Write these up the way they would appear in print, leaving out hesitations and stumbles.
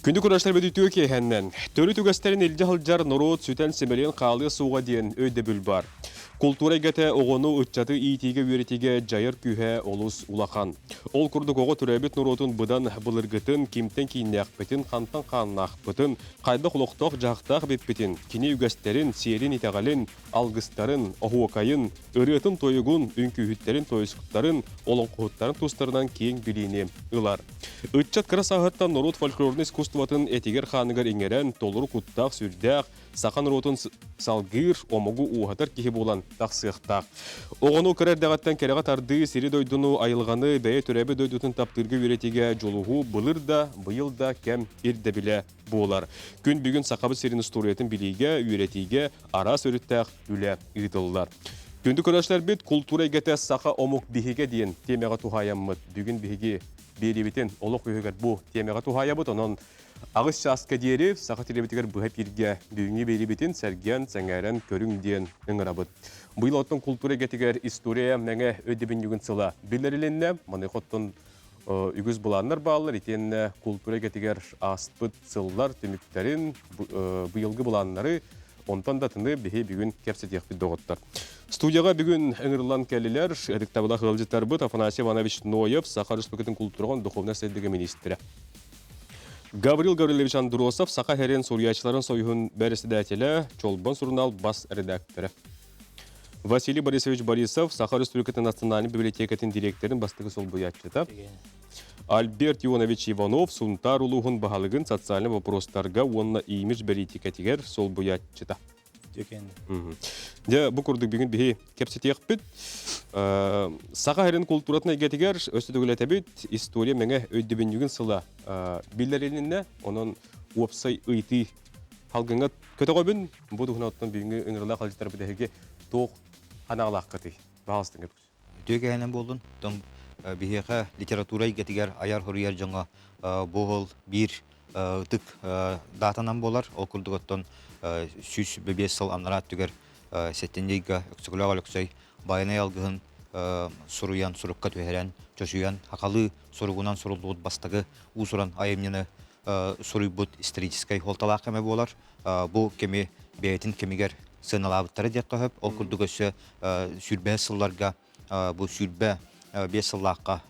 Күндү көрөөччүлэр үтүө киэһэннэн. Төрүт үгэстэрин илдьэ сылдьар норуот сүтэн-симэлийэн хаалыа суоҕа диэн өйдөбүл баар. Култуура эйгэтэ оҕону, ыччаты иитиигэ-үөрэтиигэ дьайар күүһэ олус улахан. Ол курдук оҕо төрөөбүт норуотун быдан былыргытын, кимтэн кииннээхпитин, хантан хааннаахпытын, хайдах олохтоох-дьаһахтаах эбиппитин, кини үгэстэрин, сиэрин-итэҕэлин, алгыстарын, оһуокайын, ырыатын-тойугун, үҥкүүһүттэрин, тойусуктарын, олоҥхоһуттарын тустарынан киэҥ билиини ылар. Ыччат кыра сааһыттан норуот фольклорнай искусствотын этигэр-хааныгар иҥэрэн, толору куттаах-сүрдээх, саха норуотун салгыыр, омугу ууһатар киһи буолан тахсыахтаах. Оҕону кыра эрдэҕиттэн кэрэҕэ тардыы, сири-дойдуну, айылҕаны, бэйэ төрөөбүт дойдутун таптыырга үөрэтиигэ дьулуһуу былыр да, быйыл да кэм ирдэбилэ буолар. Күн бүгүн Сахабыт сирин устуоруйатын билиигэ, үөрэтиигэ араас өрүттээх үлэ ыытыллар. Күндү көрөөччүлэрбит, култуура эйгэтэ саха омук биһигэ диэн тиэмэҕэ туһаайаммыт. Бүгүн биһиги биэриибитин олох үһүгэр бу тиэмэҕэ туһаайабыт. Онон аҕыс чааска диэри саха телебитигэр быһа эпииргэ бүгүҥҥү биэриибитин сэргээн, сэҥээрэн көрүҥ диэн ыҥырабыт. Быйыл оттон култуура эйгэтигэр история мэҥэ өйдөбүнньүгүн сыла биллэрилиннэ. Маныаха оттон үгүс былааннар бааллар. Итиэннэ култуура эйгэтигэр ааспыт сыллар түмүктэрин, быйылгы былааннары онтон да атыны биһи бүгүн кэпсэтиэхпит доҕоттор. Студияҕа бүгүн ыҥырыллан кэллилэр ытыктабыллаах ыалдьыттарбыт Афанасий Иванович Ноев, Саха Республикатын култуураҕын духовнай сайдыыга министрэ. Гаврил Гаврильевич Андросов, Саха Сирин суруйааччыларын союһун бэрэссэдээтэлэ, Чолбон сурунаал бас редактора. Василий Борисович Борисов, Саха Республикатын национальнай библиотекатын директорын бастакы солбуйааччыта. Альберт Ионович Иванов, Сунтаар улууһун баһылыгын социальнай вопростарга уонна имидж бэлиитикэтигэр солбуйааччыта. Дьэ, бу курдук бүгүн биһи кэпсэтиэхпит. Саха сирин култууратын эйгэтигэр өссө төгүлэтэбит история мэҥэ өйдөбүнньүгүн сыла биллэрилиннэ. Онон уопсай ыйытыы халгыҥҥа көтөҕөбүн. Бу туһунан оттон бүгүҥҥү ыҥырылаах ыалдьыттарбыт эһиги туох анаалааххытый? Баҕаластыҥ Үтүө кэһэнэн буоллун. Оттон биһиэхэ литература эйгэтигэр айар-хоруйар дьоҥҥо бу уол биир ытык даатанан буолар. Ол курдук оттон 105 сыл анараа өттүгэр сэттинньи ыйга Өксөкүлээх Өлөксөй Байанай алгыһын суруйан, сурукка түһэрэн, чочуйан, хахалыы суругунан суруллубут бастакы уус-уран айымньыны суруйбут историческай суолталаах кэмэ буолар. Бу кэми бэйэтин кэмигэр сыаналаабыттара диэххэ сөп. Ол курдук өссө 25 сылларга бу 25 сыллаахха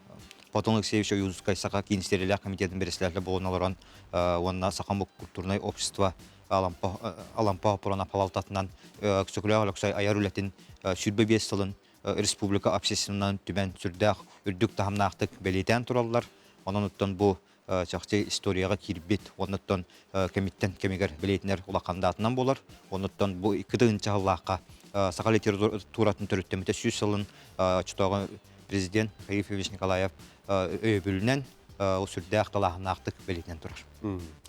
Платон Алексеевич Ойуунускай Саха киин истиэрэлээх комитетын бэрэссэдээтэлэ буолан олорон уонна Саха омук культурнай общество Алампа Алампа Оппуруона салалтатынан Өксөкүлээх Өлөксөй айар үлэтин 25 сылын республика общественнан түмэн сүрдээх үрдүк таһымнаахтык бэлиэтээн тураллар. Онон оттон бу чахчы историяҕа киирбит оннуттан кэмиттэн кэмигэр бэлиэтинэр улахан даатынан буолар. Оннуттан бу икки тыһыынча сыллаахха саха литературатын төрүттэммитэ 100 сылын оччотооҕу президент Михаил Ефимович Николаев өйөбүлүнэн сүрдээх талааһыннаахтык бэлиэтинэн турар.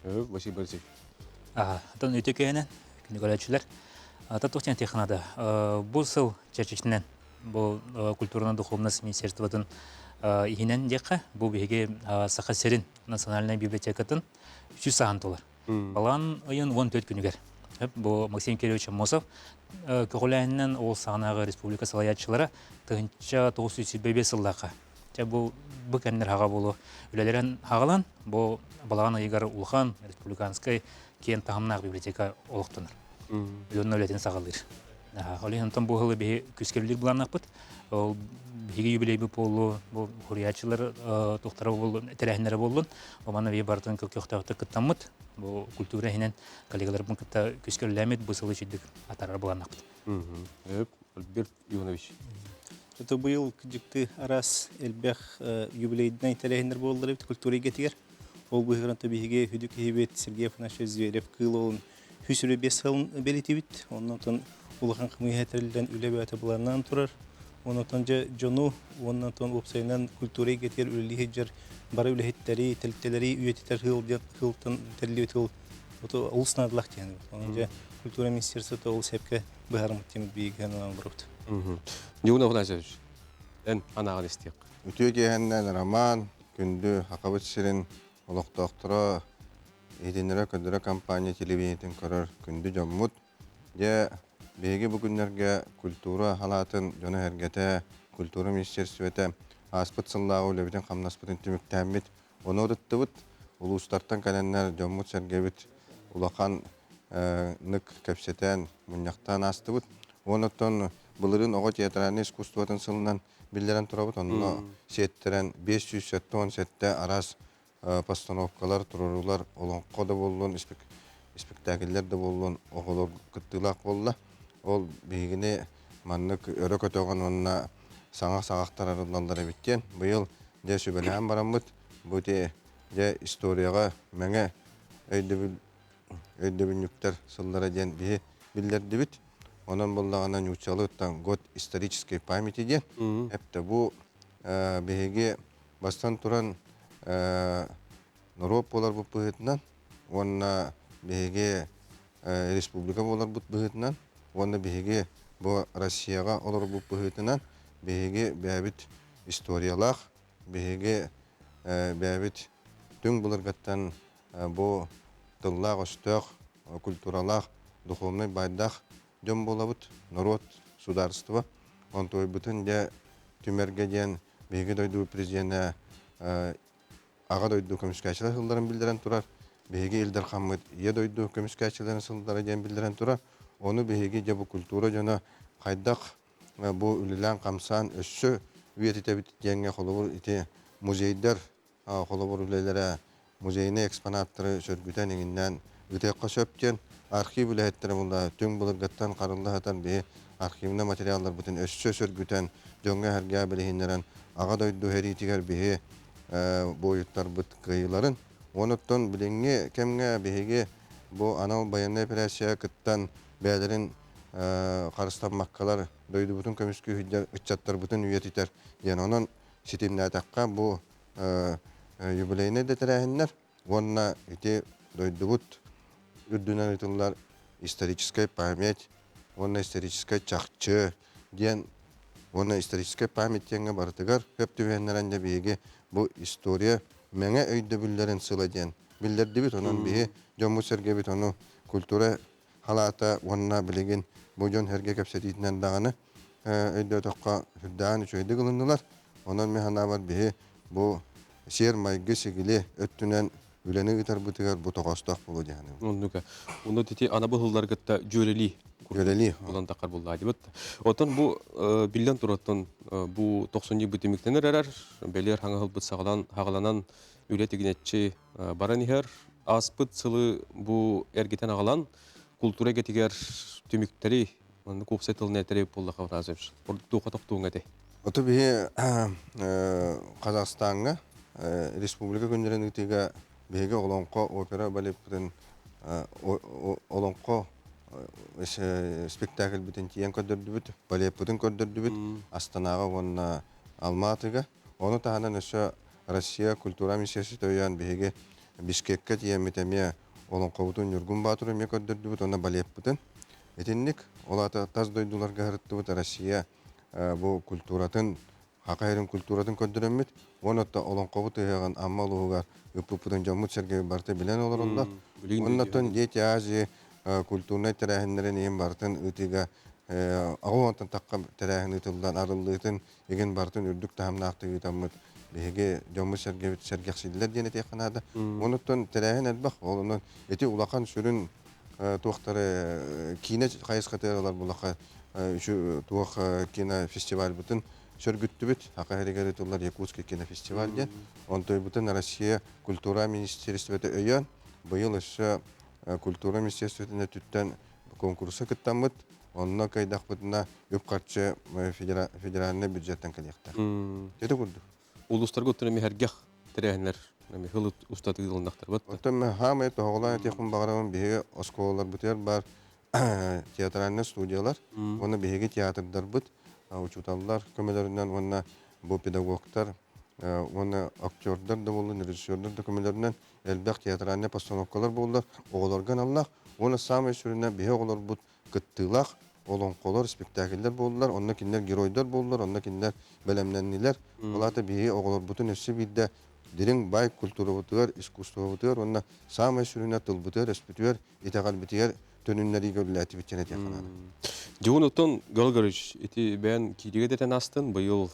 Василий Борисович. Атын үтүө киһинэн күнү көрөөччүлэр. Ата туох технада. Бу сыл чэрчитинэн бу культурно-духовность министерствотын иһинэн диэххэ, бу биһиги Саха сирин национальнай библиотекатын 300 саһан тулар. Балаан ыйын 14 күнүгэр бу Максим Кириллович Аммосов көҕүлээһининэн ол саҕанааҕы республика салайааччылара 1925 сыллаахха Чэ бу бу кэмнэр хаҕа буолуо үлэлэрин хаҕалан бу балаҕан ыйыгар улахан республиканскай киэн таһымнаах библиотека олохтонор. Үлэнэ үлэтин саҕалыыр. Ол иһин онтон бу сылы биһи күүскэ былааннаахпыт. Ол биһиги юбилейбит буолуо, бу хуруйааччылар туохтара буоллун, тэрээһиннэрэ буоллун. Бу манна биһи барытын көхтөөхтүк кыттаммыт. Бу культура иһинэн коллегаларбын кытта күүскэ үлэлээммит бу сылы үчүгдүк атаарар былааннаахпыт. Альберт Иванович. Это быйыл дьикти араас элбэх юбилейдинай тэрээһиннэр буоллар эбит культура эйгэтигэр. Ол быһыгынан биһиги хүдү киһибит Сергей Афанасьевич Зверев кыыл уолун 125 сылын бэлитибит. Оннотон улахан хамыыһа тэриллэн үлэ бөҕөтө былааннаан турар. Онотон дьэ дьону уоннатон уопсайынан культура эйгэтигэр үлэлии сылдьар бары үлэһиттэри, тэрилтэлэри үйэтитэр сыл диэн сылтан тэриллибит сыл олус наадалаах диэн. Онон дьэ культура министерствота ол сэпкэ быһаарыммыт диэн биһиги анаан олоробут. Ньугун Афанасьевич, эн анааҕын истиэх. Үтүө киэһэннэн Роман, күндү Хахабыт сирин олохтоохторо, иһитиннэрэ-көрдөрө компания телевидениетин көрөр күндү дьоммут. Дьэ, биһиги бу күннэргэ культура халаатын дьоно-сэргэтэ, культура министерствета ааспыт сыллааҕы үлэбитин-хамнаспытын түмүктээммит, ону ырыттыбыт. Улуустартан кэлэннэр дьоммут-сэргэбит улахан нык кэпсэтэн, мунньахтаан аастыбыт. Онон былырыын оҕо театральнай искусствотын сылынан биллэрэн турабыт. Онно сиэттэрэн 577 араас постановкалар, туруоруулар, олоҥхо да буоллун, испэктээкиллэр да буоллун, оҕолор кыттыылаах буолла. Ол биһигини маннык өрө көтөҕөн уонна саҥа саҕахтар арыллаллар эбит диэн быйыл дьэ сүбэлэһэн бараммыт бу ити дьэ историяҕа мэҥэ өйдөбүл өйдөбүнньүктэр сыллара диэн биһи биллэрдибит. Онон буоллаҕына нууччалыыттан год исторической памяти диэн. Эптэ бу биһиги бастан туран норуот буоларбыт быһыытынан уонна биһиги республика буоларбыт быһыытынан уонна биһиги бу Россияҕа олорбут быһыытынан биһиги бэйэбит историялаах, биһиги бэйэбит түҥ былыргаттан бу тыллаах-өстөөх, культуралаах, духовнай баайдаах дьон буолабыт, норуот, судаарыстыба. Онтуойбутун дьэ түмэргэ диэн биһиги дойду президенэ Аҕа дойду көмүскээччилэр сылларын биллэрэн турар. Биһиги Ил Дархаммыт Ийэ дойду көмүскээччилэрин сыллара диэн биллэрэн турар. Ону биһиги дьэ бу культура дьоно хайдах бу үлэлээн-хамсаан өссө үйэтитэбит диэҥҥэ холобур ити музейдар холобур үлэлэрэ музейнай экспонаттары сөргүтэн иҥиннээн ыытыахха сөп диэн архив үлэһиттэрэ буолла түҥ былыргыттан харылла сытар биһи архивнай материалларбытын өссө сөргүтэн дьоҥҥо-сэргэҕэ билиһиннэрэн Аҕа дойду сэриитигэр биһи буойуттарбыт кыайыыларын онуттан билиҥҥи кэмҥэ биһиги бу анал байыаннай операция кыттан бэйэлэрин харыстаммаккалар дойдубутун көмүскүү сылдьар ыччаттарбытын үйэтитэр диэн онон ситимнээтэххэ бу юбилейнай да тэрээһиннэр уонна ити дойдубут үрдүнэн ыытыллар историческая память уонна историческай чахчы диэн уонна историческая память диэҥҥэ барытыгар сөп түбэһиннэрэн дьэ биһиги бу история мэҥэ өйдөбүллэрин сыла диэн биллэрдибит. Онон биһи дьоммут-сэргэбит ону культура халаата уонна билигин бу дьон сэргэ кэпсэтиитинэн даҕаны өйдөөтөххө сүрдээҕин үчүгэйдик ылыннылар. Онон мин санаабар биһи бу сиэр-майгы сигили өттүнэн үлэни ыытарбытыгар бу тоҕоостоох буолуо дии саныыбын. Оннука. Онно ити анабыл сылларгытта дьүөрэлии Дьүөрэлии. Булан тахар буллаадыбыт. Оттон бу биллэн тураттан бу тохсунньу бүтүмүктэнэр эрэр, бэлиэр хаҥаһылбыт саҕалан хаҕаланан үлэ тигинэччи баран иһэр. Ааспыт сылы бу эргитэн аҕалан култуура эйгэтигэр түмүктэри маннык уопсай тылын этэрэ буоллаха Афанасьевич. Ордук туохха тохтууҥ этэй? Ото биһи Казахстаҥҥа республика күннэрин ыытыыга биһиги олоҥхо опера балеппытын олоҥхо спектакльбытын тиийэн көрдөрдүбүт, балеппытын көрдөрдүбүт Астанаҕа уонна Алматыга. Ону таһынан өссө Россия культура министерствота өйөөн биһиги Бишкеккэ тиийэммит эмиэ олоҥхобутун Ньургун Баатыры эмиэ көрдөрдүбүт уонна балеппытын. Итинник, ол аата тас дойдуларга сырыттыбыт Россия бу культуратын, Хака сирин культуратын көрдөрөммүт, уонна олоҥхобут ыһыаҕын Амма улууһугар ыппыппытын дьоммут-сэргэбит барыта билэн олороллор. Уонна оттон Дети Азии культурнай тэрээһиннэрин иһин барытын ыытыыга аҕа уонтан тахха тэрээһин ыытыллан арыллыытын игин барытын үрдүк таһымнаахтык ыытаммыт биһиги дьоммут-сэргэбит сэргэхсийдилэр диэн этиэххэ наада. Онуттан тэрээһин элбэх. Ол онон ити улахан сүрүн туохтары киинэ хайысхатыгар ылар булаха туох кинофестивальбытын сөргүттүбүт. Аха сиригэр ыытыллар Якутский кинофестиваль диэн. Онтойбутун Россия культура министерствота өйөөн, быйыл өссө культура министерствотын өттүттэн конкурса кыттаммыт. Онно кыайдахпытына үп-харчы федеральнай бюджеттан кэлиэхтээх. Ити курдук. Улуустарга оттон эмиэ сэргэх тэрээһиннэр эми хыл устата ыытылыннахтарбыт. Оттон хаамай тоһоҕолоон этиэхпин баҕарабын биһиги оскуолаларбытыгар баар театральнай студиялар уонна биһиги театрдарбыт учууталлар көмөлөрүнэн уонна бу педагогтар уонна актердар да буоллун, режиссердар да көмөлөрүнэн элбэх театральнай постановкалар буоллар оҕолорго аналлаах уонна саамай сүрүнэ биһи оҕолорбут кыттыылаах олоҥхолор, спектакльлэр буоллулар, онно кинилэр геройдар буоллулар, онно кинилэр бэлэмнэннилэр. Ол аата биһиги оҕолорбутун өссө биирдэ дириҥ баай культурабытыгар, искусствобытыгар уонна саамай сүрүнэ тылбытыгар-өспүтүгэр, итэҕэлбитигэр төнүннэриигэ үлэлээтибит диэн этиэххэ наада. Дьуун оттон Галгарович, ити бэйэн кииригэ дэтэн астын, быйыл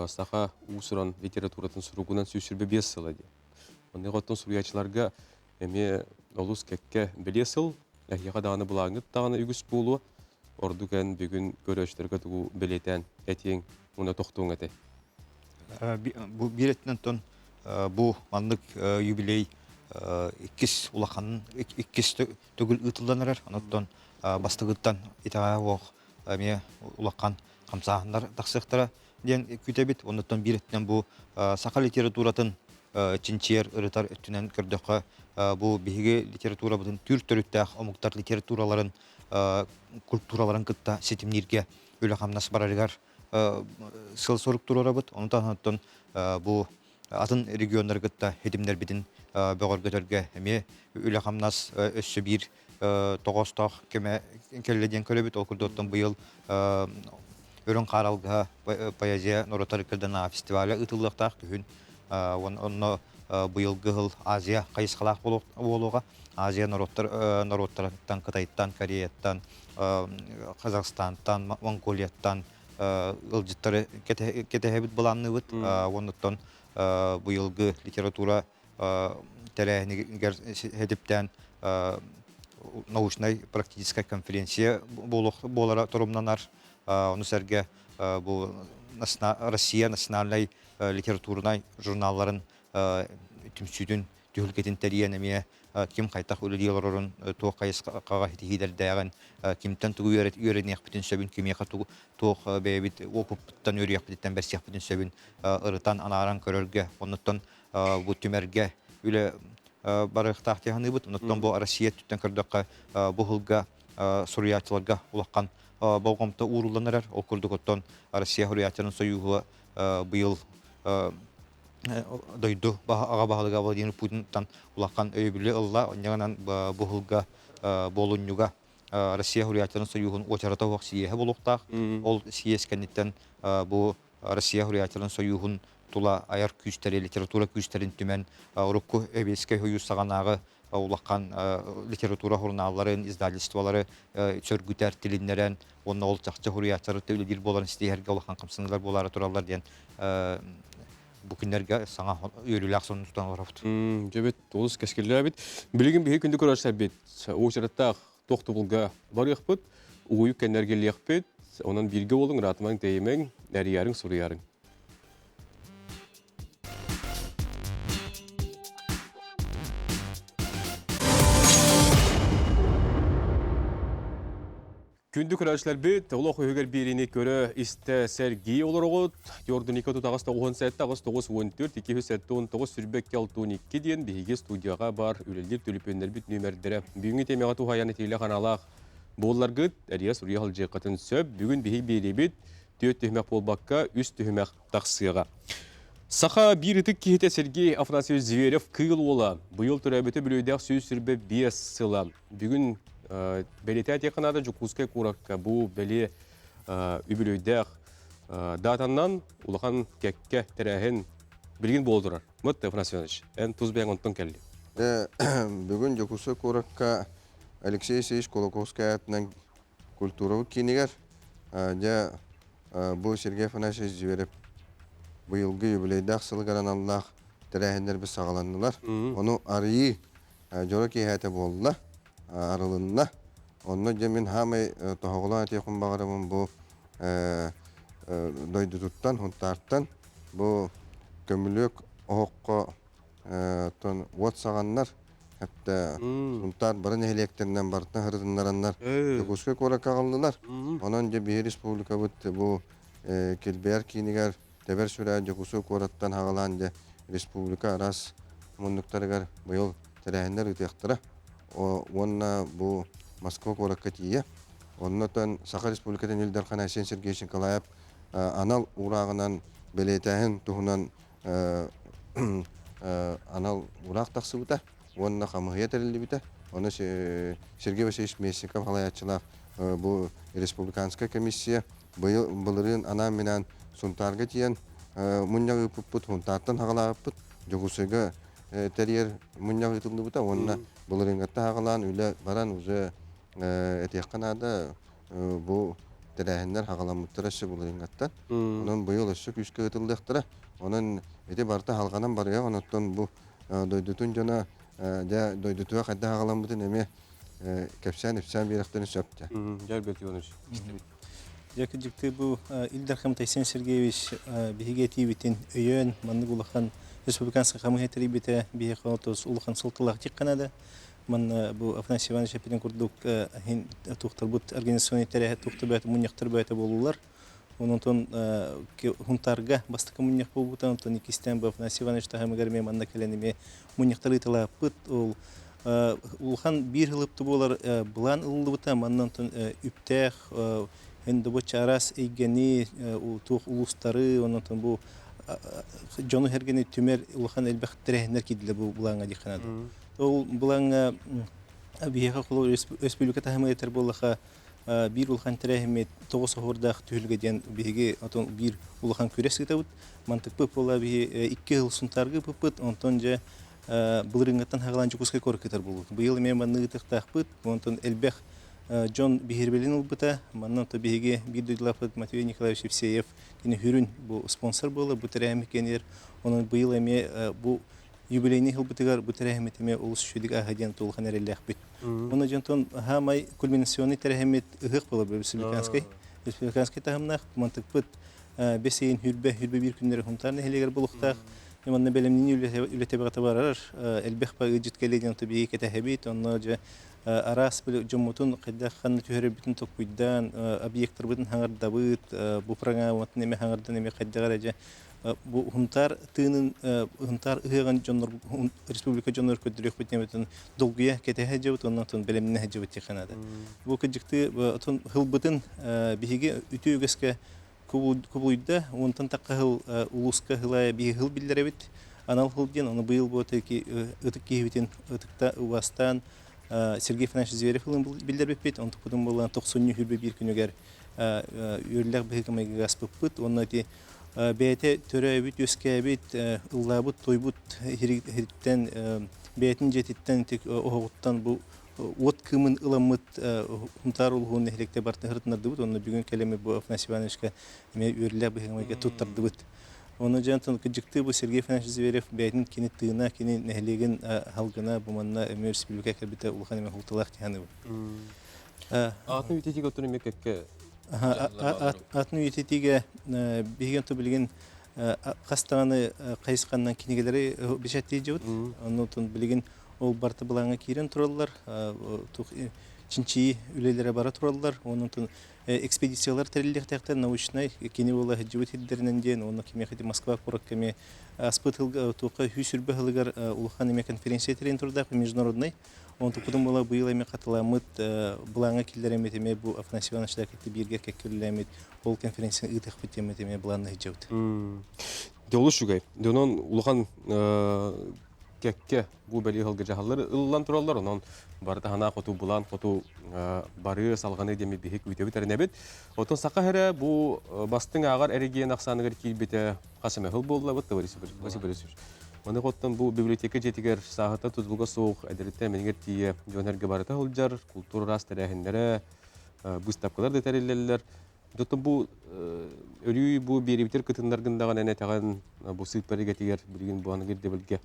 саха уус-уран литературатын суругунан 125 сыла диэн. Онно оттон суруйааччыларга эмиэ олус кэккэ бэлиэ сыл, эһиэхэ даҕаны былааҥҥыт даҕаны үгүс буолуо. Ордук эн бүгүн көрөөччүлэргэ тугу бэлиэтээн этиэҥ уонна тохтуоҥ этэй? Бу биир өттүнэн оттон бу маннык юбилей иккис улахан иккис төгүл ыытыллан эрэр. Онон бастакыттан итэҕэһэ суох эмиэ улахан хамсааһыннар тахсыахтара диэн күүтэбит. Оннуттан биир өттүнэн бу саха литературатын чинчийэр, ырытар өттүнэн көрдөххө, бу биһиги литературабытын түүр төрүттээх омуктар литератураларын, культураларын кытта ситимнииргэ үлэ-хамнас барарыгар сыл-сорук туруорабыт. Ону таһынан бу атын регионнары кытта ситимнэрбитин бөҕөргөтөргө эмиэ үлэ-хамнас өссө биир тоҕоостоох кэмэ кэллэ диэн көрөбүт. Ол курдук оттон быйыл Үрүҥ хаар алгыһа поэзия норуоттар ыккардынааҕы фестиваля ыытыллыахтаах күһүн. Онно быйылгы сыл Азия хайысхалаах буолуоҕа. Азия норуоттар норуоттарыттан Кытайтан, Кореяттан, Казахстантан, Монголияттан ыалдьыттары кэтэһэбит былаанныыбыт. Оннуттан быйылгы литература тэрээһинигэр ситиптээн научнай практическай конференция буолара торумнанар. Ону сэргэ бу Россия национальнай литературнай журналларын түмсүүтүн түһүлгэтин тэрийэн эмиэ ким хайдах үлэлии олорорун, туох хайысхаҕа ситиһиилэрдээҕин, кимтэн тугу үөрэниэхпитин сөбүн, кимиэхэ туох бэйэбит уопуппуттан үөрүйэхпититтэн бэрсиэхпитин сөбүн ырытан, анааран көрөргө, оннуттан бу түмэргэ үлэ барыахтаах дии саныыбыт. Оннуттан бу Россия өттүттэн көрдөххө, бу сылга суруйааччыларга улахан болҕомто ууруллан эрэр. Ол курдук оттон Россия суруйааччыларын сойууһа быйыл дойду аҕа баһылыга Владимир Путинтан улахан өйөбүлү ылла. Онньаҕынан бу сылга буолунньуга Россия суруйааччыларын сойууһун уочарата суох сийиэһэ буолуохтаах. Ол сийиэс кэнниттэн бу Россия суруйааччыларын сойууһун тула айар күүстэри, литература күүстэрин түмэн урукку Эбиэскэй сойуус саҕанааҕы улахан литература сурунаалларын, издательстволары сөргүтэр, тилиннэрэн уонна ол чахчы суруйааччылары үлэлиир буоларын ситиһэргэ улахан хамсаныылар буолаары тураллар диэн бу күннэргэ саҥа үөрүүлээх сонун тутан олоробут. Дьэбит олус кэскиллээбит. Билигин биһи күндү көрөрсөрбүт уочараттаах тохтобулга барыахпыт, угуйук кэннэргэлиэхпит, онон бииргэ буолуҥ, ыраатымаҥ, тэйимэҥ, эрийээриҥ, суруйаарыҥ. Күндү көрөөччүлэрбит, олох үһүгэр биэриини көрө, истэ, сэргии олороҕут. Йорданика тутаҕас 97 9 14 279 22 62 диэн биһиги студияҕа бар үлэлиир түлүпүөннэрбит нүөмэрдэрэ. Бүгүҥҥү темаҕа туһайан этиилэ ханаалаах буолларгыт, эрийэ суруйа сылдьыаххытын сөп. Бүгүн биһиги биэриибит түөрт түһүмэх буолбакка, үс түһүмэх тахсыаҕа. Саха биир ытык киһитэ Сергей Афанасьевич Зверев Кыыл Уола быйыл төрөөбүтэ бүлүүдээх 125 сыла. Бүгүн бэлиэтээ теханаада Дьокуускай куоракка бу бэлиэ үбүлүөйдээх даатаннан улахан кэккэ тэрээһин билигин буола турар. Мыт Афанасий Иванович, эн тус бэйэҥ онтон кэлли. Бүгүн Дьокуускай куоракка Алексей Алексеевич Кулаковскай аатынан культурабыт киинигэр дьэ бу Сергей Афанасьевич Зверев быйылгы юбилейдаах сылыгар аналлаах тэрээһиннэрбит саҕаланнылар. Ону арыйыы дьоро киэһээтэ буолла, арылынна. Онно дьэ мин хаамай тоһоҕолоон этиэхпин баҕарабын бу дойдутуттан, Хунтаартан бу көмүлүөк оһоххо оттон уот саҕаннар Хатта Сунтаар бары нэһилиэктэринэн барытын харытыннараннар Дьокуускай куоракка аҕаллылар. Онон дьэ биһи республикабыт бу килбэйэр киинигэр тэбэр сүрэ Дьокуускай куораттан аҕалаан дьэ республика араас муннуктарыгар быйыл тэрээһиннэр ыытыахтара. Уонна бу Москва куоракка тиийэ. Оннотон Саха Республикатын Ил Дархана Айсен Сергеевич Николаев анал уурааҕынан бэлиэтээһин туһунан анал ураах тахсыбыта уонна хамыһыйа тэриллибитэ. Ону Сергей Васильевич Местников салайааччылаах бу республиканскай комиссия быйыл былырыын анаан-минээн Сунтаарга тиийэн мунньах ыыппыппыт, Сунтаартан хаҕалаабыппыт, Дьокуускайга тэрийэр мунньах ыытыллыбыта уонна былырыыҥҥаттан хаҕалаан үлэ баран уже этиэххэ наада бу тэрээһиннэр хаҕаламмыттара өссө былырыыҥҥаттан. Онон быйыл өссө күүскэ ыытыллыахтара. Онон ити барыта халҕанан барыах, онон бу дойдутун дьоно дьэ дойдутугар хайдах аҕаламмытын эмиэ кэпсээн-ипсээн биэрэхтэрин сөп дьэ. Дьэ, Альберт Иванович, истэбит. Дьэ, кырдьыктыы бу Ил Дархан Тайсен Сергеевич биһиги этиибитин өйөөн, маннык улахан республиканскай хамыыһыйа тэрийбитэ биһиэхэ отус улахан суолталаах диэххэ наада. Манна бу Афанасий Иванович эппитин курдук туохтарбыт организационнай тэрээһэ туохта бөҕөтө мунньахтар бөҕөтө буоллулар. Онон Хунтаарга бастакы мунньах буолбута, онтон иккистээн бу Афанасий Иванович таһымыгар эмиэ манна кэлэн эмиэ мунньахтары ыыталааппыт. Ол улахан биир ылыпты буолар былаан ылыллыбыта. Манна онтон үптээх добоччу араас эйгэни, туох улуустары, онон бу дьону сэргэни түмэр улахан элбэх тэрээһиннэр киирдилэр бу былааҥҥа диэххэ наада. Ол былааҥҥа биһиэхэ холобур республика таһымыгар этэр буоллаха биир улахан тэрээһиммит тоҕус оһуордаах түһүлгэ диэн биһиги отон биир улахан күрэс ыытабыт. Мантыкпыт буолла биһи икки сыл Сунтаарга ыыппыппыт, онтон дьэ былырыыҥҥыттан хагалаан Дьокуускай куоракка ыытар буолбут. Быйыл эмиэ манна ыытыахтаахпыт, онтон элбэх дьон биһирэбилин ылбыта. Манна онто биһиги биир дойдулаахпыт Матвей Николаевич Евсеев кини хүрүн бу спонсор буолар, бу тэрээһиммит кэнигэр. Онон быйыл эмиэ бу юбилейный сылбытыгар бу тэрээһиммит эмиэ олус үчүгэй ааһа диэн улахан эрэллээхпит. Уонна дьонтон хаамай кульминационный тэрээһиммит ыһыах буолар республиканскай республиканскай таһымнаах мантыкпыт бэс ыйын хүрбэ хүрбэ биир күннэри Хунтаар нэһилиэгэр булуохтаах. Манна бэлэмнэнии үлэтэ бөҕөтө барар. Элбэх ыалдьыт кэлиэ диэн биһиги кэтэһэбит. Онно дьэ араас дьоммутун хайдах ханна түһэрэрбитин толкуйдаан, объектарбытын хаҥардабыт, бу программатын эмэ хаҥардан эмэ хайдах эрэ дьэ бу Хунтаар тыынын Хунтаар ыһыаҕын дьоннор республика дьоннор көрдөрүөхпүт диэн долгуйа кэтэһэ дьыбыт уонна отон бэлэмнэһэ дьыбыт диэххэ наада. Бу кырдьыктыы отон хылбытын биһиги үтүө үгэскэ кубулуйда уонтан тахха хыл улууска хылая биһи хыл биллэрэбит анал хыл диэн ону быйыл бу ытык киһибитин ытыкта убастаан Сергей Афанасьевич Зверев ылын биллэрбиппит онтукпутун буолан тохсунньу хүрбэ биир күнүгэр үөрлэх быһыыга-майгыга аспыппыт уонна ити бэйэтэ төрөөбүт, үөскээбит, ыллаабыт, тойбут иһириттэн, бэйэтин дьиэтиттэн оһоҕуттан бу уот кыымын ыламмыт Хунтаар улууһун нэһилиэктэ барытын ырытыннардыбыт уонна бүгүн кэлэммит бу Афанасий Ивановичка эмиэ үөрүүлээх быһыымайга туттардыбыт. Ону дьон кырдьыктыы бу Сергей Афанасьевич Зверев бэйэтин кини тыына, кини нэһилиэгин халгына бу манна эмиэ республика кэлбитэ улахан эмиэ хулталаах тиһаныбыт. Атын үтэтигэ оттон эмиэ кэккэ Атын үйэтитиигэ биһиги онто билигин хас даҕаны хайысханнан кинигэлэри бэчээттии дьыбыт. Оннутун билигин ол барыта былааҥҥа киирэн тураллар, чинчийии үлэлэрэ бара тураллар. Оннутун экспедициялар тэриллиэхтээхтэр научнай кини буола сылдьыбыт сирдэринэн диэн уонна кимиэхэ Москва куоракка эмиэ аспыт сылга туохха 120 сылыгар улахан эмиэ конференция тэрийэн турдаах международный Онтукпутун буола быйыл эмиэ хатыламмыт былааҥҥа киллэрэммит эмиэ бу Афанасий Иванович кытта бииргэ кэккэлэммит ол конференцияны ыытыахпыт диэммит эмиэ былаанна сылдьабыт. Дьэ олус үчүгэй. Дьонон улахан кэккэ бу бэлиэ сылга дьаһаллар ылыллан тураллар. Онон барыта санаа хоту былаан хоту барыы салҕаныы диэми биһик күүтэбит эрэнэбит. Оттон саха эрэ бу бастыҥ ааҕар эрэгийиэн ахсааныгар киирбитэ хас эмэ сыл буолла бытта Борис Борисович. Маны оттон бу библиотека дьиэтигэр сааһыттан тутулуга суох эдэриттэн эмэнигэр тиийэ дьон эргэ барыта сылдьар, култуура араас тэрээһиннэрэ, быыстапкалар да тэриллэллэр. Оттон бу өрүү бу биэрибитэр кытыннаргын даҕаны эн этэҕин бу сыыппара эйгэтигэр билигин бу аныгы ирдэбилгэ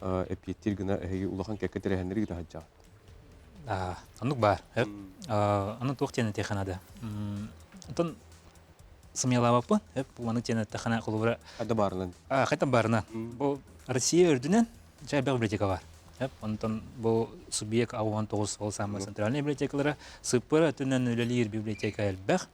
эппиэттиир гына эһиги улахан кэккэ тэрээһиннэри ыыта сылдьаҕыт. Оннук баар. Аны туох диэн этиэххэ наада. Онтон сымыйалаабаппын. Бу маннык диэн эттэххинэ холобура Хайда баарынан. Хайда баарынан. Бу Россия үрдүнэн дьэ элбэх библиотека бар. Онтон бу субъект 69 ол самый центральный библиотекалара сыппыра өттүнэн үлэлиир библиотека элбэх.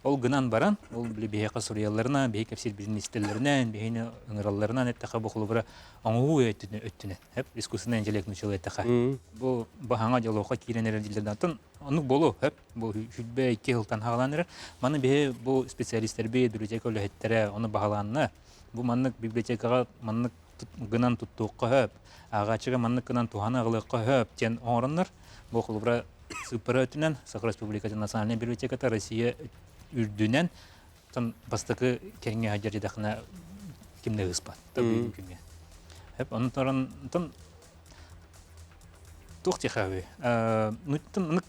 Ол гынан баран, ол били биһиэхэ суруйалларынан, биһи кэпсиирбитин истэллэринэн, биһини ыҥыралларынан эттэхэ бу холобура оҥоһуу өттүнэн, искусственный интеллект нуччалыы эттэхэ. Бу баһаҥа дьолуохха киирэн эрэр дииллэр Онтон оннук буолуо, хөп. Бу сүрбэ икки сылтан хаалан эрэр. Маны биһи бу специалистэрбит, библиотека үлэһиттэрэ ону баһылаанна. Бу маннык библиотекаҕа маннык гынан туттуохха сөп, ааҕааччыга маннык гынан туһаны аҕалыахха сөп диэн оҥороннор, бу холобура сыыппара өттүнэн Саха Республикатын национальнай библиотеката Россия үрдүнэн бастакы кэриҥҥэ сылдьар диэтэххинэ ким да ыыспат бүгүн күҥҥэ. Онон онтон туох диэхэ ну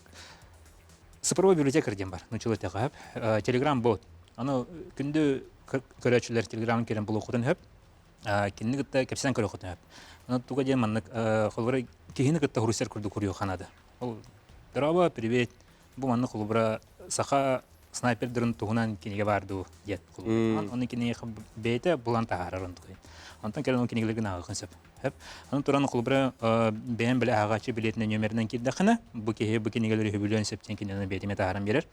цифровой библиотекарь диэн бар нуччалыы эттэххэ сөп телеграм-бот аны күндү көрөөччүлэр телеграмын киирэн булуоххутун сөп кинини кытта кэпсэтэн көрүөххүтүн сөп. Онон туга диэн маннык холобура киһини кытта хуруйсар курдук хуруйуохха наада. Ол дорообо, привет. Бу маннык холобура саха снайпердарын туһунан кинигэ баар дуу диэн холобура. Оны кинигэ бэйэтэ булан таһаарар онтукай. Онтон кэлэн ол кинигэлэргин ааҕыаххын сөп. Сөп. Аны туран холобура бэйэм били ааҕааччы билиэтинэн нүөмэринэн киирдэххинэ, бу киһи бу кинигэлэри үһүбүлүөн сөп диэн кинини бэйэтимэ таһааран биэрэр.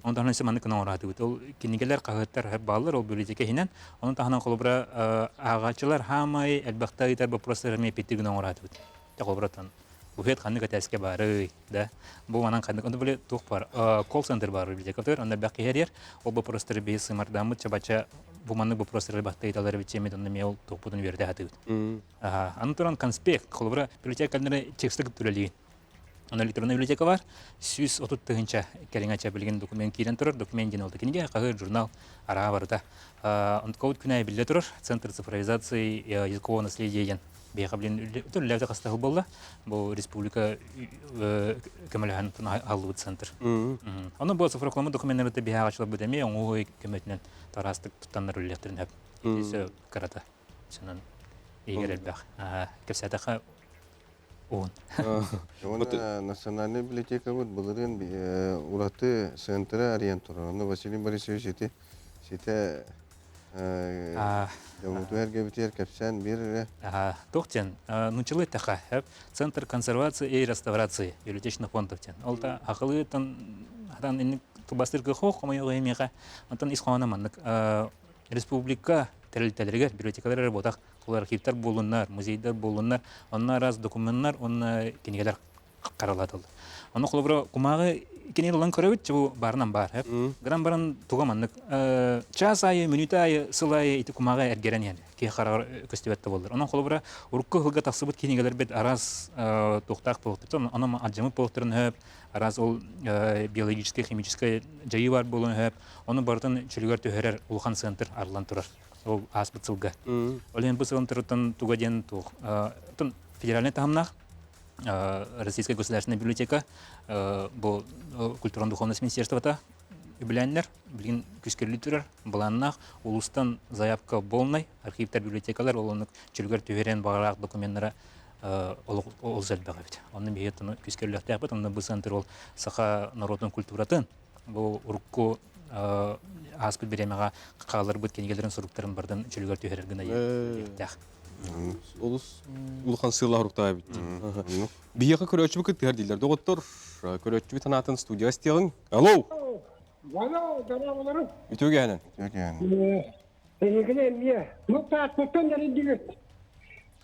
Онон таһынан маннык гына оҥороотубут. Ол кинигэлэр, хаһыаттар бааллар, ол библиотека иһинэн. Онон таһынан холобура ааҕааччылар хаамай элбэхтэ ыйытар боппуруостары эмиэ эппиэттиир гына оҥороотубут. Холобураттан буфет ханнык этээскэ баарый, да? Бу манан ханнык, онно били туох бар, колл-центр бар библиотекатыгар, онно элбэх киһи эрийэр. Ол боппуруостары биһи сымардааммыт, чабача бу маннык боппуруостары элбэхтэ ыйыталлар эбит эмит онно эмиэ ол туохпутун үөрэтэ сатыыбыт. Аны туран конспект, холобура, библиотекалары тексты кытта үлэлиигин. Онно электронный библиотека бар, 130 тыһыынча кэриҥэ билигин документ киирэн турар, документ диэн ол кинигэ, хаһыат, журнал, араа барыта. Онтукабыт күн аайы биллэ турар, Центр цифровизации языкового наследия диэн биһиэхэ билин үлэлээбитэ хаста сыл буолла. Бу республика көмөлөһөн аһыллыбыт центр. Ону бу цифровкаламмыт докуменнары биһиэхэ ачыларбыт эмиэ оҥоһуу көмөтүнэн тараастык туттаннар үлэлиэхтэрин сөп. Ити кырата. Сынан иһигэр элбэх. Кэпсээтэххэ уһун. Уонна национальнай библиотекабыт былырыын ураты центры арыйан турар. Онно Василий Борисович ити ситэ дьоммуту эргэбитигэр кэпсээн биир эрэ. Туох диэн, нууччалыы эттэххэ, Центр консервации и реставрации библиотечных фондов диэн. Ол да акылыытан хатан инник тылбастырга хоох хомойуох эмиэхэ. Онтон ис хоһооно маннык республика тэрилтэлэригэр библиотекалар эрэ буотах ол архивтар буоллуннар, музейдар буоллуннар, онно араас докуменнар уонна кинигэлэр харалатыллар. Ону холобура кумааҕы кинигэ ылан көрөбүт, бу баарынан баар. Гынан баран туга маннык час аайы, мүнүүтэ аайы, сыл аайы ити кумааҕы эргэрэн иһэр. Киһи хараҕар көстүбэт да буоллар. Онон холобура урукку сылга тахсыбыт кинигэлэрбит араас туохтаах буолуохтар, онон алдьаммыт буолуохтарын сөп, араас ол биологическай, химическай дьайыы баар буолуон сөп. Ону барытын чөлүгэр түһэрэр улахан центр арыллан турар. Ол ааспыт сылга. Ол иһин бу сылын туруттан туга диэн туох федеральнай таһымнаах Российская государственная библиотека бу культурно-духовность министерствота үбүлээннэр билигин күскэрли турар былааннаах улуустан заявка полный архивтар библиотекалар ол оннук чөлүгэр түһэрэн баҕалаах докуменнара олус элбэх эбит. Онно биһиги күскэрлүөхтээхпит, онно бу центр ол саха норуотун культуратын бу урукку ааспыт бириэмэҕэ хаалларбыт кинигэлэрин суруктарын бардын чөлүгэр түһэрэр гына диэхтээх. Олус улахан сыаллаах уруктаах эбит. Биһиэхэ көрөөччүбүт кыттыһар дииллэр. Доҕоттор, көрөөччүбүт санаатын студияҕа истиэҕиҥ. Алло! Алло, дорооболору. Үтүө кэһэнэн. Үтүө кэһэнэн. Эһигини эмиэ ну тааттаттан эрийдигит.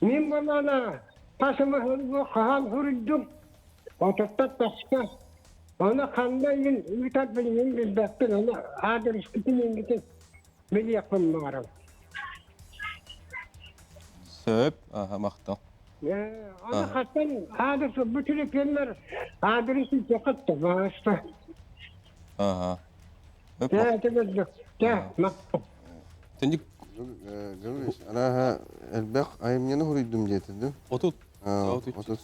Мин балаана хасымаһын хаһан суруйдум. Отуттан тахса. Аны ханна иин ыытар билигин билбэппин, аны аадырыскытын иҥгитин билиэхпин баҕарабын. Сөп, аха, махтал. Аны хаттан аадырыс бу телефоннар аадырыс илдьэххит да баҕаста. Аха. Тэ, тэ, тэ, махтал. Тэнник Гаврилович, арааһа элбэх айымньыны хуруйдум диэтэ дуу? 30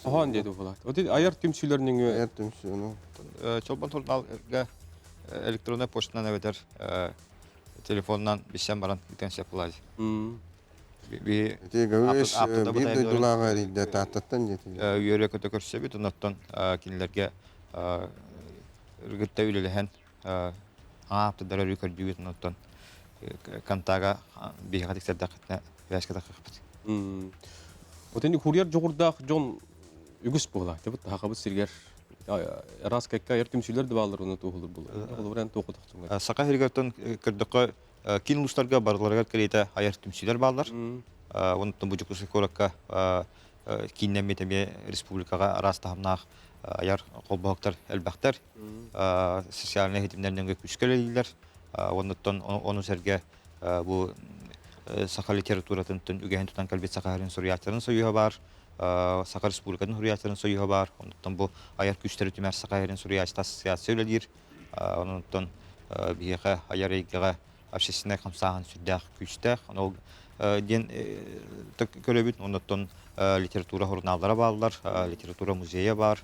Хоһоон диэти буолаат. Отут айар түмсүүлэр нөҥүө Айар түмсүү, ну. Чолбон сурунаалга электроннай почтанан эбэтэр телефонунан билсэн баран ыытан сөп буолар. Би Ити Гаврилович биир дойдулааҕа эрийдэ Тааттаттан диэтилэр. Үөрэ көтө көрсөбүт, оннуттан кинилэргэ ыргытта үлэлэһэн ааптардары өрүү көрдүүбүт, оннуттан контага биһиэхэ тиксэрдэххитинэ связка таххахпыт. Отин курьер дьоҕурдаах дьон үгүс буола. Тэбит сахабыт сиригэр араас кэккэ айар түмсүүлэр да бааллар уну туоһулур буолар. Холобура эн туоху тохтуҥ? Саха сиригэр көрдөххө киин улуустарга барыларыгар кэриэтэ айар түмсүүлэр бааллар. Онтон бу Дьокуускай куоракка кииннэммит эмиэ республикаҕа араас таһымнаах айар холбоһуктар элбэхтэр. Социальнай ситимнэринэн күүскэ үлэлииллэр. Оннуттан ону сэргэ бу саха литературатын үгэһин тутан кэлбит Саха сирин суруйааччыларын союһа баар, Саха Республикатын суруйааччыларын союһа баар. Оннуттан бу айар күүстэри түмэр Саха сирин суруйааччыта ассоциация үлэлиир. Оннуттан биһиэхэ айар эйгэҕэ общественнай хамсааһын сүрдээх күүстээх. Ол диэн көрөбүт. Оннуттан литература журналлара бааллар, литература музейа баар.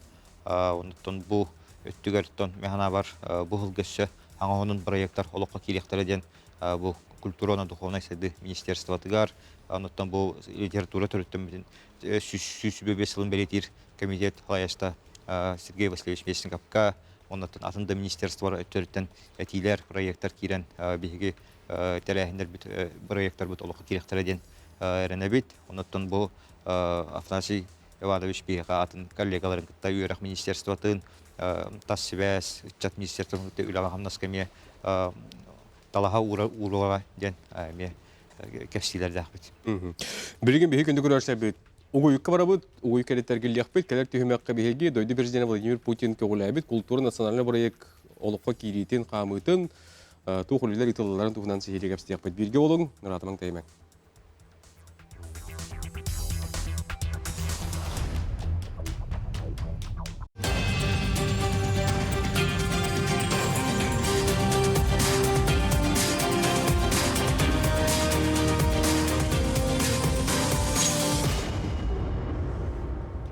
Оннуттан бу өттүгэр мин санаабар бу сылга өссө аҥаһынын проектар олоххо киириэхтэрэ диэн бу культура уонна духовнай сайдыы министерствотыгар, онуттан бу литература төрүттэммитин 105 сылын бэлиэтиир комитет салайааччыта Сергей Васильевич Местниковка, оннуттан атын да министерстволар өттүлэриттэн этиилэр, проектар киирэн биһиги тэрээһиннэрбит, проектарбыт олоххо киириэхтэрэ диэн эрэнэбит. Онуттан бу Афанасий Иванович биһиэхэ атын коллегаларын кытта үөрэх министерствотын, тас сибээс, ыччат министерствотын кытта үлэҕэ-хамнаска эмиэ талаһа ууруоҕа диэн эмиэ кэпсиилэрдээхпит. Билигин биһи күндү көрөөччүлэрбит Угуйукка барабыт, угуй кэлиттэргиллиэхпит, кэлэр түһүмэххэ биһиги дойду президенэ Владимир Путин көҕүлээбит култуура национальнай бырайыак олоххо киириитин, хаамыытын, туох үлэлэр ыытыллалларын туһунан сиһилии кэпсэтиэхпит. Бииргэ буолуҥ, ыраатымаҥ тэйимэҥ.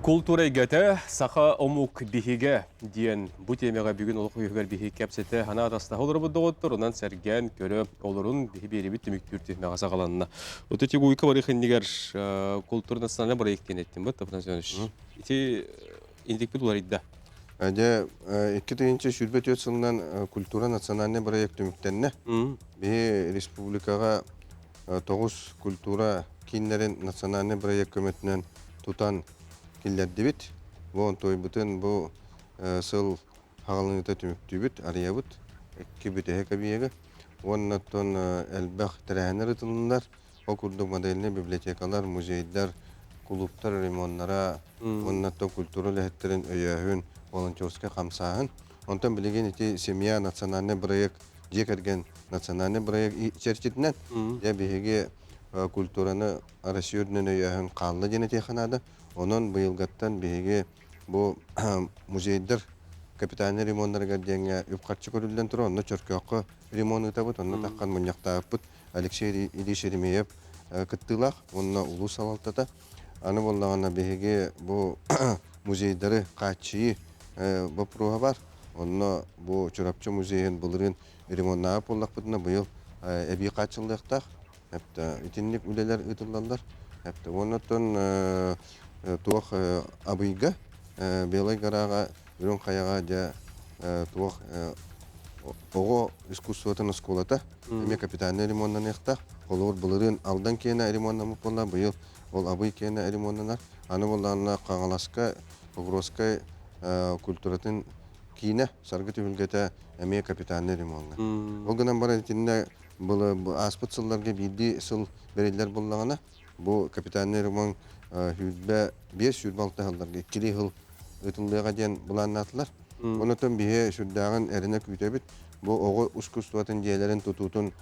Култуура эйгэтэ саха омук биһигэ диэн бу тиэмэҕэ бүгүн олох үһүгэр биһиги кэпсэтэ санаа атастаһа олоробут доҕоттор, онон сэргээн көрө олорун биһи биэрибит түмүктүүр түһүмэҕэ саҕаланна. Оту тигуйка барых иннигэр култуура национальный проект диэн эттим бут, Афанасий Иванович. Ити интикпит уларыйда. Дьэ, 2024 сылынан культура национальный проект түмүктэннэ. Биһи республикаҕа тоҕус культура кииннэрин национальный проект көмөтүнэн тутан киллэрдибит. Бу онтуойбутун бу сыл хаҕылыныыта түмүктүүбүт, арыйабыт. Икки бүтэһик объегы. Уонна оттон элбэх тэрээһиннэр ыытылыннар. Ол курдук модельнай библиотекалар, музейдар, кулууптар ремоннара уонна оттон культура үлэһиттэрин өйөөһүн, волонтерскай хамсааһын. Онтон билигин ити «Семья» национальный проект, дьиэ кэргэн национальный проект чэрчитинэн, дьэ биһиги культураны Россия үрдүнэн өйөөһүн хаалла диэн этиэххэ наада. Онон быйылгаттан биһиги бу музейдар капитальнай ремоннарыгар диэҥҥэ үп-харчы көрүллэн турар. Онно Чөркөөххө ремонт ыытабыт, онно таххан мунньахтаабыппыт. Алексей Ильич Еремеев кыттыылаах уонна улуус салалтата. Аны буоллаҕына биһиги бу музейдары хааччыйыы боппуруоһа бар. Онно бу Чурапчы музейын былырыын ремоннаабыт буоллахпытына быйыл эбии хааччыллыахтаах. Итинник үлэлэр ыытыллаллар. Уонна оттон туох Абыйга, Белай Гораҕа, Үрүҥ Хайаҕа дьэ туох оҕо искусствотын оскуолата эмиэ капитальнай ремоннаныахтаах. Холобур, былырыын Алдан киэнэ ремоннаммыт буолла, быйыл ол Абый киэнэ ремоннанар. Аны буоллаҕына Хаҥаласка Покровскай культуратын киинэ Саргы түһүлгэтэ эмиэ капитальнай ремоҥҥа. Ол гынан баран итиннэ ааспыт сылларга биирдии сыл бэриллэр буоллаҕына, бу капитальнай ремонт 25-26 сылларга иккилии сыл ыытыллыаҕа диэн былааннаатылар. Онон биһи сүрдээҕин эрэнэ күүтэбит. Бу оҕо искусствотын дьиэлэрин тутуутун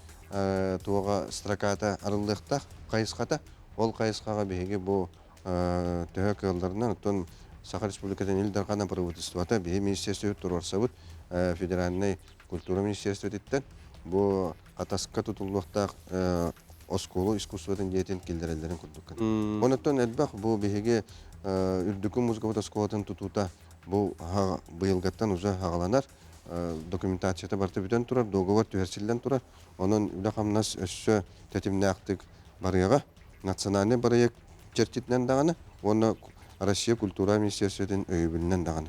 туоҕа строката арыллыахтаах хайысхата. Ол хайысхаҕа биһиги бу төһө кыалларынан, оттон Саха Республикатын Ил Дархана правительствота биһи министерствобыт туруорсабыт федеральнай культура министерствотыттан бу Хатаска тутуллуохтаах оскуола искусствотын дьиэтин киллэрэллэрин курдук. Онон элбэх бу биһиги үрдүкү музыкабыт оскуолатын тутуута бу быйылгаттан уже хаҕаланар. Документацията барыта бүтэн турар, договор түһэрсиллэн турар. Онон үлэ-хамнас өссө тэтимнээхтик барыаҕа. Национальный проект чэрчитинэн даҕаны уонна Россия культура министерствотын өйөбүлүнэн даҕаны.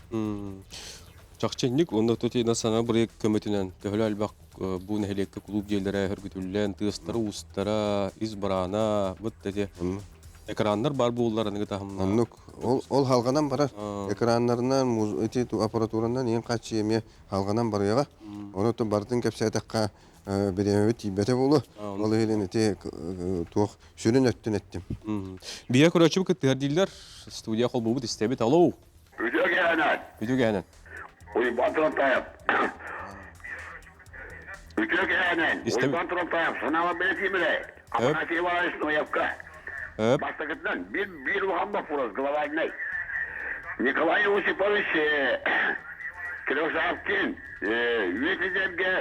Чахчынньык уонна тути национальный проект көмөтүнэн төһөлө элбэх бу нэһилиэккэ кулууп дьиэлэрэ хөргүтүллэн, тыастара, уустара, ис бараана, быт эти экраннар бар буоллар аныгы таһымна. Оннук. Ол, ол халҕанан барар. Экраннарынан, ити аппаратуранан ең хаччы эмиэ халҕанан барыаҕа. Ону барытын кэпсээтэххэ бириэмэбит тиийбэтэ буолуо. Ол иһин ити туох сүрүн өттүн эттим. Бия көрөөччү кыттыһар дииллэр. Студия холбуубут истэбит. Алло. Үтүө кэһэнэн. Үтүө кэһэнэн. Уйбаан Турантаев. Үтүө кэһэнэн. Уйбаан Турантаев. Санаама бэлэтиимилэ. Афанасий Иванович Ноевка. Бастакытынан биир биир улахан боппуруос глобальный. Николай Осипович Трехсавкин үйэтитэргэ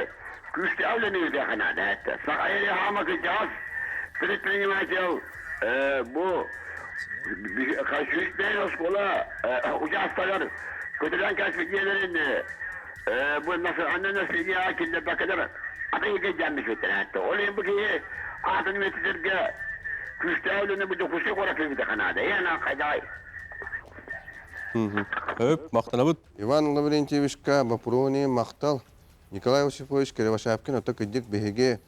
күүстээх үлэни ыытыахха наада этэ. Саха хаама кырдьаҕас предприниматель бу сүүстээн оскуола учаастагар көтүрэн кэлбит дьиэлэрин бу анна наследие киллэрбэккэлэр. Аты дьаммисүттэрээттэ. Ол иһин бу киһи аатын үйэтитэргэ күүстээх үлэни бу Дьокуускай куоракка ыытыахха наада. Ээ, хайдаҕай? Өп, махтанабыт. Иван Лаврентьевичка боппуруони махтал. Николай Осипович Кривошапкин ото кырдьык биһиги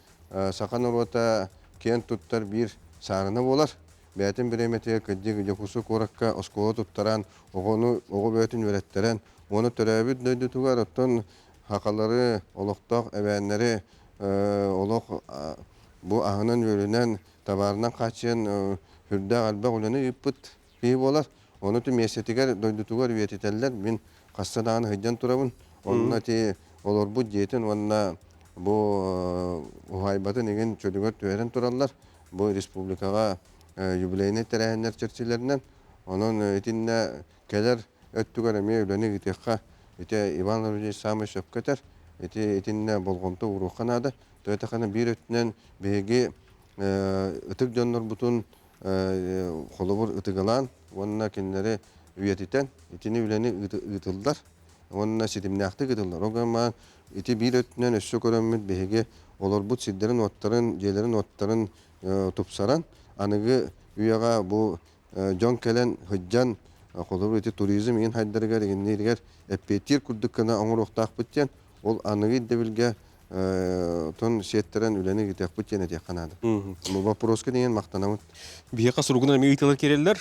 саха норуота киэн туттар биир саарына буолар. Бэйэтин бириэмэтигэр кырдьык Дьокуускай куоракка оскуола туттаран, оҕону оҕо бөҕөтүн үөрэттэрэн, уонна төрөөбүт дойдутугар оттон сахалары, олохтоох эбээннэри олох бу аһынан-үөлүнэн, табаарынан хааччыйан сүрдээх элбэх үлэни ыыппыт киһи буолар. Ону ити миэстэтигэр дойдутугар үйэтитэллэр. Мин хаста даҕаны сылдьан турабын. Онно ити олорбут дьиэтин уонна бу уһаайбатын игин чөлүгэр түһэрэн тураллар. Бу республикаҕа юбилейнай тэрээһиннэр чэрчилэринэн. Онон итиннэ кэлэр өттүгэр эмиэ үлэни ыытыахха. Ити Иван Лаврентьевич саамай сөпкө этэр. Ити итиннэ болҕомто ууруохха наада. Төһө биир өттүнэн биһиги ытык дьоннорбутун холобур ытыгылаан уонна кинилэри үйэтитэн итини үлэни ыытыллар уонна ситимнээхтик ыытыллар. Ол гынан ити биир өттүнэн өссө көрөммүт биһиги олорбут сирдэрин-уоттарын, дьиэлэрин-уоттарын тупсаран аныгы үйэҕэ бу дьон кэлэн сылдьан холобур ити туризм иин хайдарыгар игиннииригэр эппиэттиир курдук гына оҥоруохтаахпыт диэн ол аныгы ирдэбилгэ тон сиэттэрэн үлэни ыытыахпыт диэн этиэххэ наада. Бу боппуруоска диэн махтанабын. Биһиэхэ суругунан эмиэ ыытылар киирэллэр.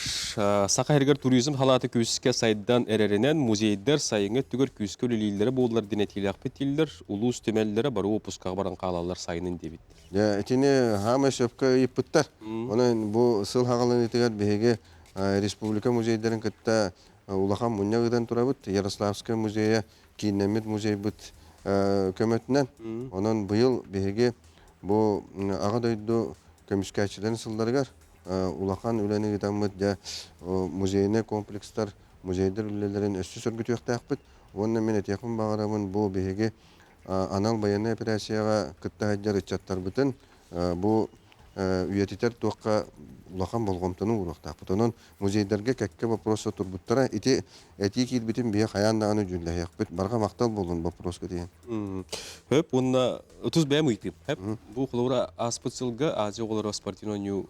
Саха сиригэр туризм халаата күүскэ сайдан эрэринэн музейдар сайыҥҥы өттүгэр күүскэ үлэлииллэрэ буоллар диэн этиилээхпит дииллэр. Улуус түмэллэрэ бары уоппускаҕа баран хаалаллар сайынын диэбиттэр. Дьэ, итини хаамай сөпкө ыйыппыттар. Онон бу сыл хаҕаланыытыгар биһиги республика музейдарын кытта улахан мунньах ыытан турабыт. Ярославскай музейа кииннэммит музейбыт көмөтүнэн. Онон быйыл биһиги бу Аҕа дойду көмүскээччилэрин сылларыгар улахан үлэни ыытаммыт дьэ музейнай комплекстар, музейдар үлэлэрин өссө сөргүтүөхтээхпит. Уонна мин этиэхпин баҕарабын бу биһиги анал байыаннай операцияҕа кытта сылдьар ыччаттарбытын бу үйэтитэр туохха улахан болҕомтону ууруохтаахпыт. Онон музейдарга кэккэ боппуруостар турбуттара. Ити этии киирбитин биһи хайаан даҕаны дьүүллэһиэхпит. Барҕа махтал буоллун боппуруоска тиийэн. Хөп уонна тус бэйэм ыйытыым. Хөп бу холобура ааспыт сылга Азия оҕолоро спортивный оонньуу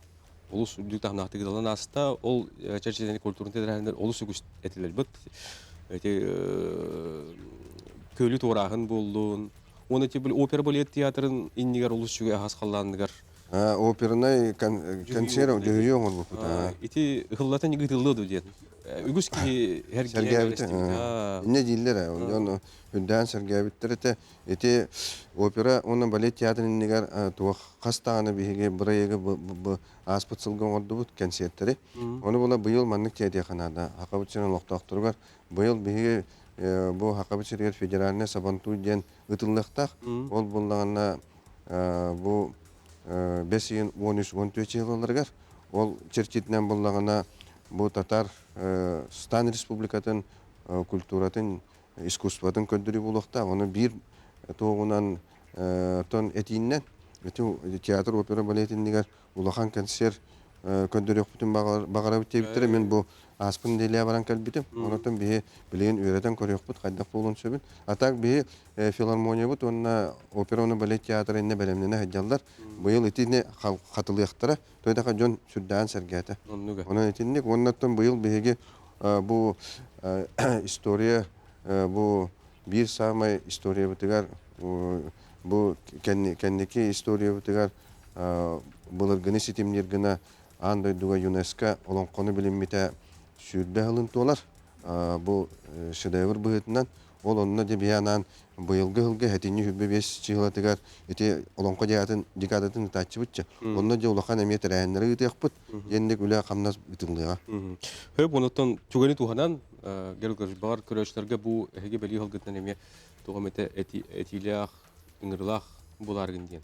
олус үрдүк таһымнаахтык ыытыллан ааста. Ол чэрчитинэн культурный тэрээһиннэр олус үгүс этилэр. Быт эти көлү туорааһын буоллун, Уонна типа опера балет театрын иннигэр олус үчүгэй аһас халлааныгар Опернай концерт дьүһүйүү оҥорбуппут. Ити ыһыллатын ыытыллыа дуо диэн. Үгүс киһи сэргээбитэ. Инньэ дииллэр дьон үрдээн сэргээбиттэр этэ. Ити опера уонна балет театрын иннигэр туох хас даҕаны биһиги бырайыагы ааспыт сылга оҥордубут кэнсиэртэри. Ону була быйыл маннык тиэтиэхэ наада. Хахабыт сирин олохтоохторугар быйыл биһиги бу Хахабыт сиригэр федеральнай Сабантуй диэн ыытыллыахтаах. Ол буоллаҕына бу бэс ыйын 13-14 чыһылаларыгар ол чэрчитинэн буоллаҕына бу татар Стан республикатын культуратын искусствотын көрдөрүү буолуохтаах. Ону биир туоҕунан тон этииннэн театр опера балет иннигэр улахан концерт көрдөрүөхпүтүн баҕарабыт диэбиттэрэ. Мин бу ааспыт нэдиэлэ баран кэлбитим. Онон биһи билигин үөрэтэн көрүөхпүт хайдах буолуон сөбүн. А так биһи филармониябыт уонна опера уонна балет театра иннэ бэлэмнэнэ сылдьаллар. Быйыл итини хатылыахтара. Тойтаха дьон сүрдээн сэргээтэ. Онон итинник. Уоннаттан быйыл биһиги бу история бу биир саамай историябытыгар бу кэнники историябытыгар былыргыны ситимниир гына аан дойдуга ЮНЕСКО олоҥхону билиммитэ 20 сылын туолар. Бу шедевр быһыытынан ол онно дьэ биһи анаан быйылгы сылга сэтинньи 25 чыһылатыгар ити олоҥхо декадатын декадатын ыытааччыбытча. Онно дьэ улахан эмиэ тэрээһиннэри ыытыахпыт. Диэнник үлэ-хамнас ыытыллыаҕа. Хөп онуттан түгэни туһанан баҕар көрөөччүлэргэ бу эһиги бэлиэ сылгытынан эмиэ туох эмэтэ этиилээх ыҥырылаах буолааргын диэн.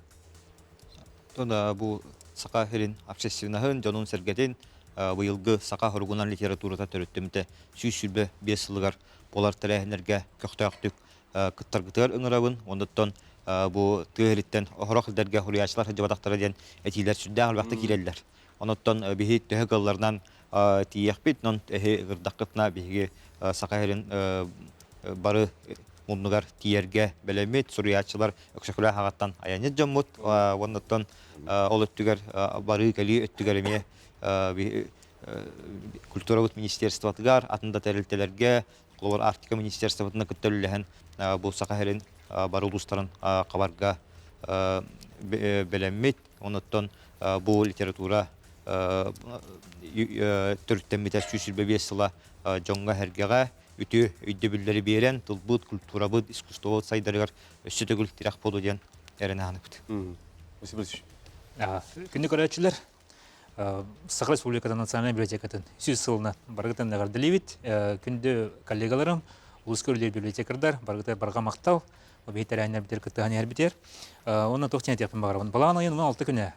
Оттон бу Саха сирин общественноһын, дьонун-сэргэтин быйылгы саха хоругунан литературата төрүттэммитэ 125 сылыгар буолар тэрээһиннэргэ көхтөөхтүк кыттаргытыгар ыҥырабын. Оннуттан бу тыа сириттэн оһорох илдэргэ суруйааччылар сылдьыбатахтара диэн этиилэр сүрдээх элбэхтик киирэллэр. Онуттан биһи төһө кыалларынан тиийиэхпит, онон эһи ыҥырдаххытына биһиги Саха сирин бары муннугар тиийэргэ бэлэммит, суруйааччылар Өксөкүлээх аҕаттан айанньыт дьоммут уоннаттан ол өттүгэр барыы-кэлии өттүгэр эмиэ культурабыт министерствотыгар, атын да тэрилтэлэргэ, холобур Арктика министерствотына кытта үлэлэһэн бу Саха сирин бары улуустарын хабарга бэлэммит. Онуттан бу литература төрүттэммитэ 125 сыла дьоҥҥо-сэргэҕэ үтүө өйдөбүллэри биэрэн, тылбыт, культурабыт, искусствобыт сайдарыгар өссө төгүл тирэх буолуо диэн эрэнэ саныыбыт. Күндү көрөөччүлэр, Саха Республикатын национальнай библиотекатын 100 сылынан барыгытын эҕэрдэлиибит. Күндү коллегаларым, улууска үлэлиир библиотекардар, барыгытыгар барҕа махтал. Биһи тэрээһиннэрбитигэр кыттыһан иһэрбитигэр. Уонна туох диэн этиэхпин баҕарабын. Балаҕан ыйын 16 күнэ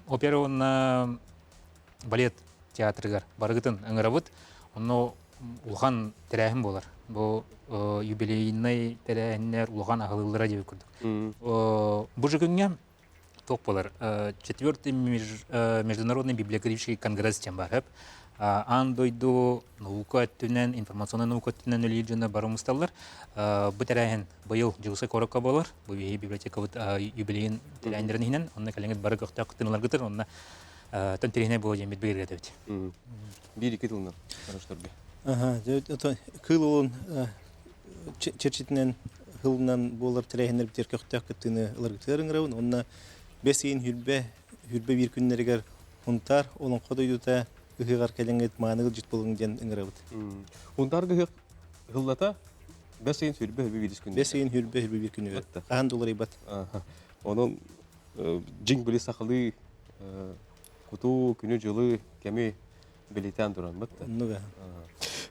опера уонна балет театрыгар барыгытын ыҥырабыт. Онно улахан тэрээһин буолар. Бу юбилейнай тэрээһиннэр улахан аһылыылара диэбит курдук. Бу же күҥҥэ туох буолар? Четвертый международный библиографический конгресс диэн бар. Аан дойду наука өттүнэн, информационнай наука өттүнэн үлэлиир дьоно бары мусталлар. Бу тэрээһин быйыл Дьокуускай куоракка буолар. Бу биһиги библиотекабыт юбилейин тэрээһиннэрин иһинэн. Онно кэлиҥҥит бары көхтөөх кыттыыларгытыр. Онно тон тириһинэй буолуо диэн бигэргэтэбит. Биир-икки тылынан хорошторга. Кыыл уолун чэрчитинэн хылынан буолар тэрээһиннэр битэр көхтөөх кыттыыны ыларгытыгар ыҥырабын уонна бэс ыйын хүрбэ хүрбэ биир күннэригэр Хунтаар олоҥхо дойдута ыһыаҕар кэлэҥҥит мааны ыалдьыт буолуҥ диэн ыҥырабыт. Хунтаарга ыһыах ыһыллата бэс ыйын сүрбэ хүрбэ биирис күнүгэр. Бэс ыйын хүрбэ хүрбэ биир күнүгэр. Хаһан да уларыйбат. Онон дьиҥ били сахалыы кутуу күнү-дьылы кэми билитэн тураммыт. Оннуга.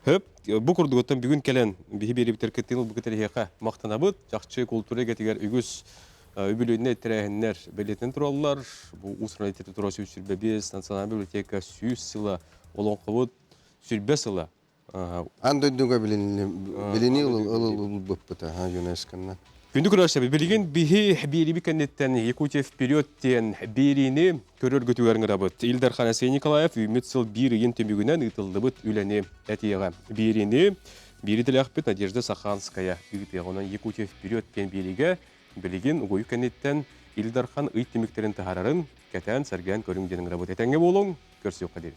Хөп, бу курдугуттан бүгүн кэлэн биһи биэрибитер кыттыын ылбыкыт эриһиэхэ махтанабыт. Чахчы култуура эйгэтигэр үгүс үбүлүөйүнэй тэрээһиннэр бэлиэтэнэн тураллар. Бу Уус-Уран литература 125, Национальная библиотека 100 сыла, олоҥхобут 100 сыла. Аан дойдуга билинии ылыллыбыппыта ЮНЕСКО-нан. Күндү көрөөччүлэр, билигин биһи биэриби кэнниттэн Якутия вперед диэн биэриини көрөргүтүгэр ыҥырабыт. Ил Дархан Айсен Николаев үүммүт сыл биир ыйын түмүгүнэн ыытыллыбыт үлэни этиэҕэ. Биэриини биири тилэхпит Надежда Саханская ыытыаҕа. Онон Якутия вперед диэн биэриигэ билигин угуйу кэнниттэн Ил Дархан ый түмүктэрин таһаарарын кэтээн, сэргээн көрүҥ диэн ыҥырабыт. Этэҥҥэ буолуҥ, көрсүөххэ диэри.